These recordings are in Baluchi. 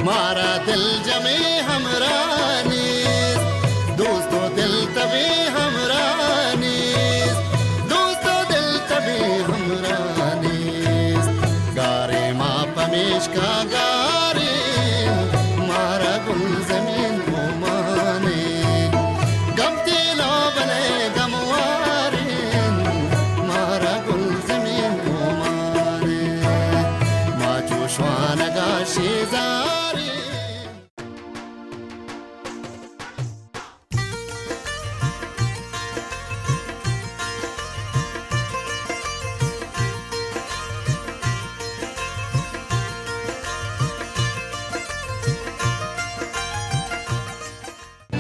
مارا دل جمے ہمراہ نیست، دوست و دل تبے ہمراہ نیست، دوست و دل تبے ہمراہ نیست۔ گاریں ما پمیشکا گاریں، مارا گلزمین گمانے۔ گم تیلا بلے گمواریں، مارا گلزمین گمانے۔ ما چو شوانگا شیزاریں۔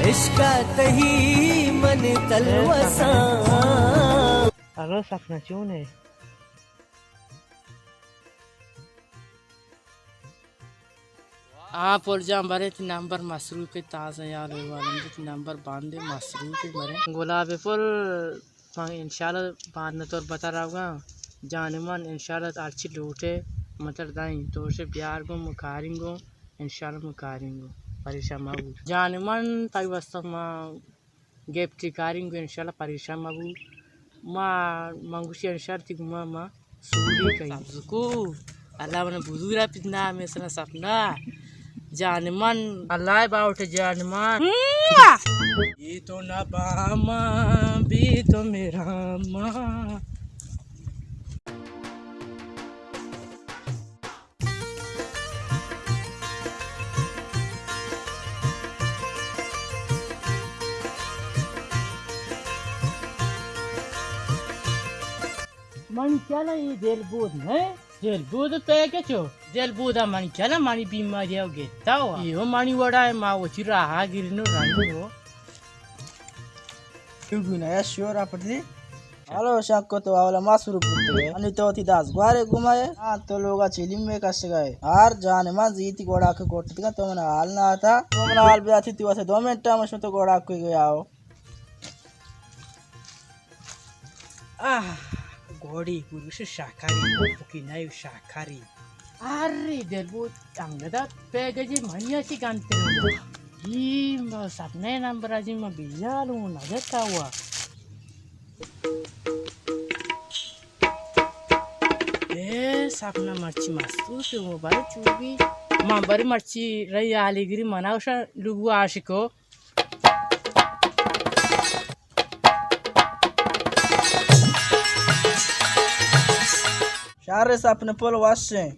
عشق ءَ تئی من تلوساں۔ ہلو سپنا، چون ئے؟ ہاں پل جان، برے تئی نمبر مصروف ئے، تازہ یار احوال انت، تئی نمبر بند ئے، مصروف ئے برے۔ گلاب پل، من انشاءاللہ بعد نہ تربت ءَ روگاں۔ جان من انشاءاللہ ہرچی لوٹ ئے من ترا دئیں، تو اش بیار گوں، من کاریں گوں، انشاءاللہ من کاریں گوں، پریشان مبو۔ جان من تئی واسطہ من گپٹے کاریں گوں، انشاءاللہ پریشان مبو۔ ما، من گوشی انشاءاللہ تئی گوما ما سوری کئیں۔ سبزکو، اللہ من بزور ءَ پت نام سنا سپنا۔ جان من، اللہ باوٹ جان من۔ یہ تو نہ باما، بھی تو میرا ماں۔ منی چل ءَ اے دلبود نہ؟ دلبود پیکچو؟ دلبود ءَ منی چل ءَ منی بیماری ءَ گتا وا۔ ایو منی وڑا ما وتی راہ ءَ گرنو رنو۔ تو گناہ شور اپٹی۔ حالو شک تو اولا ما سرو بوتگے۔ انی تو تی داس گوارے گمائے۔ ہاں، تو لوگا چیلیم میں کشگائے۔ ہر جان من زیتی گوڑا کے کوٹتگا، تو من حال نہ آتا۔ تو من حال بیاتی، تی واسے دو منٹ میں شو تو گوڑا کے گیا ہو۔ آہ، گوڑی گروش شاکاری، پکی نای شاکاری۔ ارے دلبود، انگدا پیگجی منی اچی گنتے۔ جی، ما سپنے نمبر جی ما بیالو نجتا ہوا۔ اے سپنا مرچی مستو سے وہ بارے چوبی۔ ما بارے مرچی رہی آلی گری منا وشا لوگو عاشقو۔ شر سپن پل وشیں۔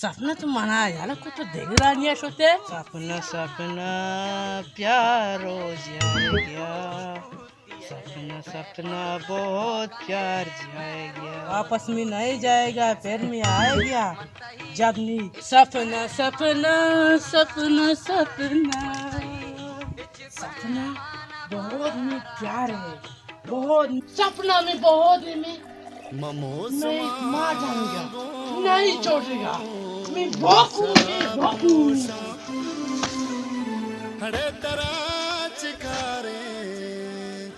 سپنا تو منا یلہ کت، تو دگرانی ءَ شتے۔ سپنا، سپنا، پیار روز آئے گیا۔ سپنا، سپنا، بہت پیار جائے گیا۔ واپس میں نہیں جائے گا، پھر میں آئے گیا۔ جب نہیں۔ سپنا، سپنا، سپنا، سپنا۔ سپنا بہت میں پیار ہے۔ بہت سپنا میں بہت ہے میں۔ مموز میں ماں جائیں گا، نہیں چھوڑے گا۔ میں بھوکوں، میں بھوکوں۔ ہڑے ترا چکارے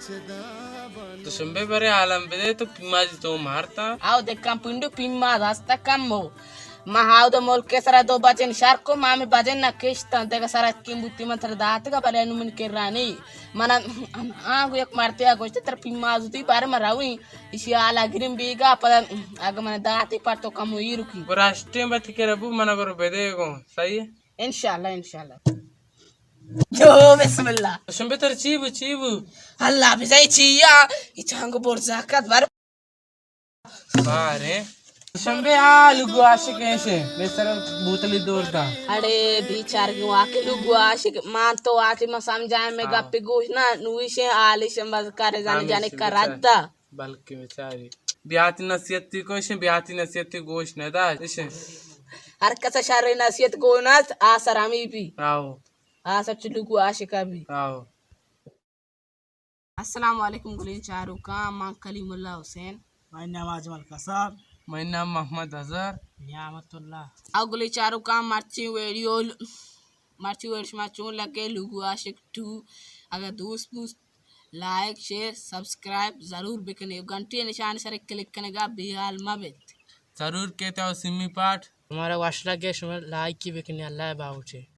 چدا بن۔ تو شمبے برے عالم بدے تو پیمازی تو مارتا۔ آو دکان پنڈو پیماز ہستا کم ہو۔ ما ہاود ملک سرا دو بجن شر کو، ما ہمے بجن نہ کشتاں، دگہ سرا کیم بوتی من ترا داتگا، بلے انو من کرانی۔ من آنگو یک مرتے ءَ گوشت، ترا پیماز ہوتی بار ما رویں، اشی حالا گرین بیگا، پدا اگہ من داتی پر تو کمو ایرکی۔ گرا اشتیں بتی کہ ربو من گرو بدے گو، صحیح ہے؟ انشاءاللہ، انشاءاللہ۔ جو بسم اللہ۔ شمبے تر چی بو، چی بو؟ اللہ بزائی چی یا، ای چانگو برزاکت بر۔ باریں۔ شمبے آ لگو عاشق ایشے، بے سر بوتلی دور دا۔ اڑے بیچارگی واقعی لگو عاشق، مان تو آتی ما سمجھائیں میں ہاں۔ گپی گوش نہ، نویشیں آلیشیں بس کرے جانے ہاں، جانے بیچارے۔ کرد دا۔ بلکہ بیچاری۔ بیاتی نصیحتی کو ایشے، بیاتی نصیحتی گوش نہ دا ایشے۔ ہر کس شر نصیحت گو نہ، آ سر ہمی بھی۔ آو۔ آ سچ لگو عاشق بھی۔ آو۔ السلام علیکم گلیں چاروکاں، من کلیم اللہ حسین۔ منی نام اجمل کساب۔ منی نام محمد اظہر۔ نعمت اللہ۔ او گلیں چاروکاں، مرچی ویڈیو، مرچی ویڈیو شما چون لگے؟ لوگو عاشق ٹو اگر دوست بوت، لائک، شیئر، سبسکرائب ضرور بکنے، گھنٹی نشان سر کلک کنگا بیحال مبت۔ ضرور کیتے او سیمی پارٹ۔ ہمارا وش لگے، شما لائک کی بکنے، اللہ باوچے۔